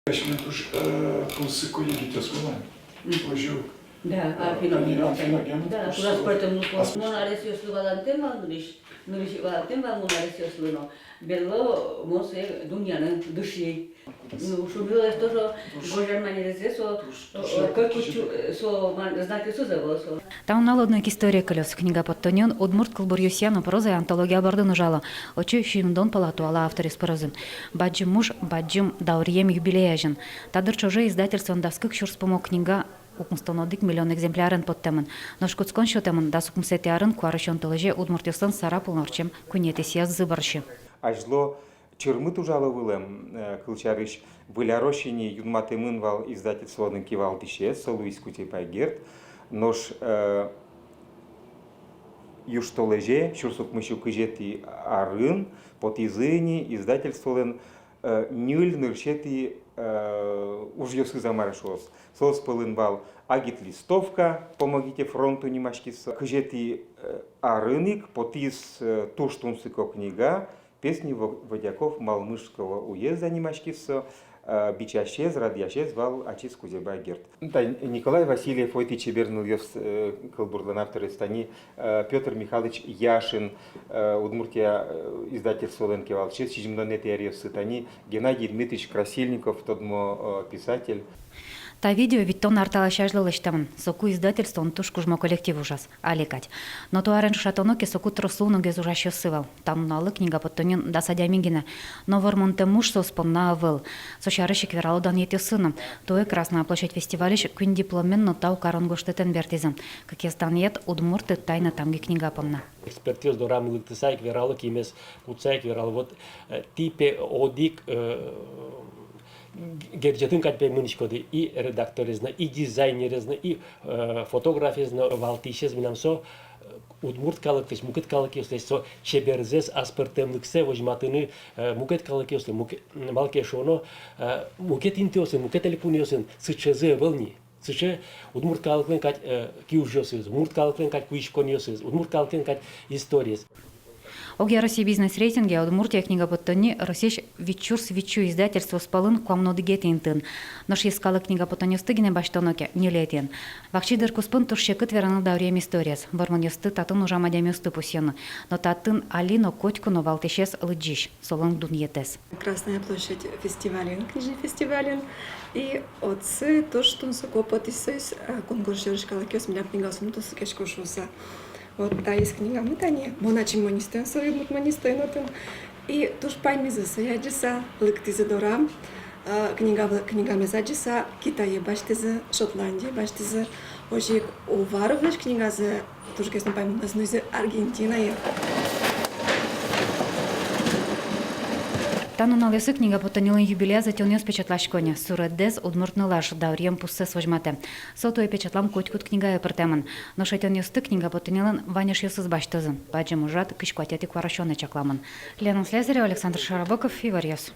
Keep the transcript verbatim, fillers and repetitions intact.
Асьме туж, э, тунсыко егитъёс вылэм. Мгм. Озьы ук. Да, э, а филология, а филология, да, ну, туж аспӧртэм луоз. Мон аресъёслы валантэм вал нырысь, нырысь валантэм вал мон аресъёслы но. Берло мон сое дунъяны дыши. Ну, шуныла, что со гожъян манерез со, э, кыӵе ке со, мар, знакъёсыз ӧвӧл со. Та нуналэ одно ик история кылёз. Книга поттонниын удмурт кылбуръёсъя но прозая антология бордын ужало. Отчы сизьымдон пала туала авторъёс пырозы. Бадӟым уж, бадӟым дауръем юбилей азьын. Та дыр ӵоже издательствоын дас кык сюрс пумо книга укмыстон одӥг миллион экземплярен поттэмын. Нош кутскон сётэмын дас укмысэтӥ арын куарусён толэзе удмуртъёслэн Сарапулын ортчем куинетӥ съездзы бӧрсьы. Азьло чырмыт ужало вылэм, э, кылсярысь, Выль арозь ини юнматэмын вал издательстволэн кивалтӥсез, со луиз Кузебай Герд. Нош, э, южтолэзе, сюрс укмыссю кызетӥ арын, потӥзы ини издательстволэн, э, ньыль нырысетӥ, э, ужъёсыз, а мар шуоз. Соос пӧлын вал «Агитлистовка», «Помогите фронту» нимаськиз со. Кызетӥ, э, арын ик потӥз, э, туж тунсыко книга, «Песни во-, водяков Малмыжского уезда» нимаськиз со, э, бичасез, радъясез вал ачиз Кузебай Герд. Та Николай Васильев, «Ой, тӥ чебер нылъёс», э, кылбурлэн авторез, тани, э, Пётр Михайлович Яшин, э, «Удмуртия», э, издательстволэн кивалтӥсез, сизьымдонэтӥ аръёсы, тани Геннадий Дмитриевич Красильников, тодмо, э, писатель. Та видео витьтон ар талэсь азьло лэсьтэмын. Соку издательствоын туж кужмо коллектив ужаз. Али кадь. Но туарен ӵошатоно ке, соку трос луыны гес ужасьёссы вал. Та нуналлы книга поттонниын дас адями гинэ. Но вормонтэм уж соос понна ӧвӧл. Со сярысь ик верало данъетъёссы но. Туэ «Красная площадь» фестивальысь куинь дипломен но тау карон гожтэтэн бертӥзы. Кыкез данъет — «Удмурты. Тайна тамги» книга понна. Экспертъёс дорам лыктыса ик верало, кимес кутса ик верало. Вот, э, тӥ, пе, одӥг, э, герӟетын кадь, пе, мынӥськоды: и редакторез но, и дизайнерез но, и, э, фотографез но. Валтӥсез мынам со, э, удмурт калыклэсь, мукет калыкъёслэсь со чеберзэс, аспӧртэмлыксэ возьматыны, э, мукет калыкъёслы, муке-, м, малы ке шуоно, э, мукет интыосын, мукет элькунъёсын сыӵезэ ӧвӧл ни. Сыӵе удмурт калыклэн кадь, э, киужъёсыз, удмурт калыклэн кадь куиськонъёсыз, удмурт калыклэн кадь историез. Огъя Россия бизнес-рейтинге Удмуртия книга поттонни Россиысь вить сюрс витьсю издательствоос пӧлын куамын одӥгетӥ интыын. Нош йӧскалык книга поттонъёсты гинэ басьтоно ке, ньылетӥын. Вакчи дыр куспын туж секыт вераны дауръем историез, вормонъёсты, татын ужам адямиосты пусъёно. Но татын али но, котьку но валтӥсез лыдӟись, солэн дунъетэз. «Красная площадь» фестивальын, книжный фестивальын. И отчы туж тунсыко потӥз соос, э, кунгож сьӧрысь калыкъёс милям книгаосын тунсыкъясько шуыса. Вот таиз книгамы тани, мон ачим монистэм, со удмурт монистэм отын. И туж паймизы сое адӟыса, лыктӥзы дорам, э, книга, книгамес адӟыса, Китае басьтӥзы, Шотландие басьтӥзы, озьы ик Уваров книгазэ тужгес но паймымзы, нуизы Аргентинае. Та нуналъёсы книга поттоннилэн юбилеяз ӧтёнъёс печатласько ни. Суреддэс «Удмурт нылаш» дауръем пуссэс возьматэ. Со туэ печатлам котькуд книгае пыртэмын. Нош ӧтёнъёсты книга поттоннилэн вань эшъёсыз басьтозы. Бадӟым ужрад кызь куатетӥ куарусёнэ чакламын. Лена Слесарева, Александр Широбоков, «Иворъёс».